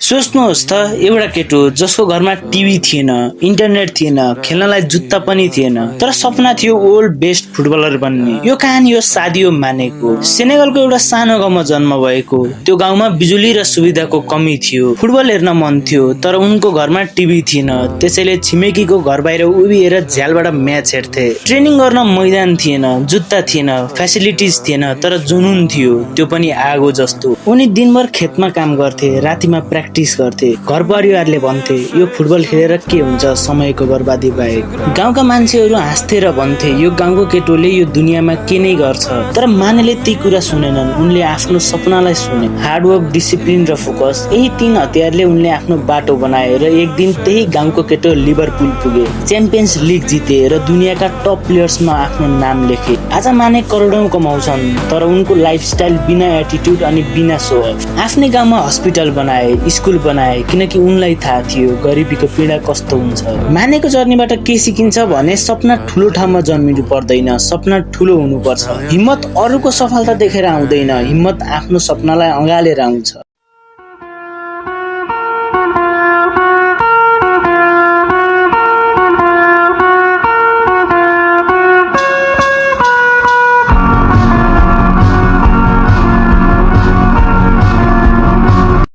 सोच्नुहोस् त एउटा केटो जसको घरमा टिभी थिएन, इन्टरनेट थिएन, खेल्नलाई जुत्ता पनि थिएन, तर सपना थियो वर्ल्ड बेस्ट फुटबलर बन्ने। यो कहानी हो सादियो मानेको। सेनेगलको एउटा सानो गाउँमा जन्म भएको। त्यो गाउँमा बिजुली र सुविधाको कमी थियो। फुटबल हेर्न मन थियो तर उनको घरमा टिभी थिएन, त्यसैले छिमेकीको घर बाहिर उभिएर झ्यालबाट म्याच हेर्थे। ट्रेनिङ गर्न मैदान थिएन, जुत्ता थिएन, फेसिलिटिज थिएन, तर जुनुन थियो, त्यो पनि आगो जस्तो। उनी दिनभर खेतमा काम गर्थे, रातिमा प्र्याक्टिस गर्थे। घर परिवारले भन्थे यो फुटबल खेलेर के हुन्छ, समयको बर्बादी बाहेक। गाउँका मान्छेहरू हाँस्थे र भन्थे यो गाउँको केटोले यो दुनियाँमा के नै गर्छ। तर मानेले ती कुरा सुनेनन्। उनले आफ्नो सपनालाई सुने। हार्डवर्क, डिसिप्लिन र फोकस, यही 3 हतियारले उनले आफ्नो बाटो बनाए र एक दिन त्यही गाउँको केटो लिभरपुल पुगे, च्याम्पियन्स लिग जिते र दुनियाँका टप प्लेयर्समा आफ्नो नाम लेखे। आज माने करोडौं कमाउँछन्, तर उनको लाइफस्टाइल बिना एटिट्युड अनि बिना सो अफ। आफ्नै गाउँमा हस्पिटल बनाए, स्कुल बनाए, किनकि उनलाई थाहा थियो गरिबीको पीडा कस्तो हुन्छ। मानेको जर्नीबाट के सिकिन्छ भने सपना ठुलो ठाउँमा जन्मिनु पर्दैन, सपना ठुलो हुनुपर्छ। हिम्मत अरूको सफलता देखेर आउँदैन, हिम्मत आफ्नो सपनालाई अँगालेर आउँछ।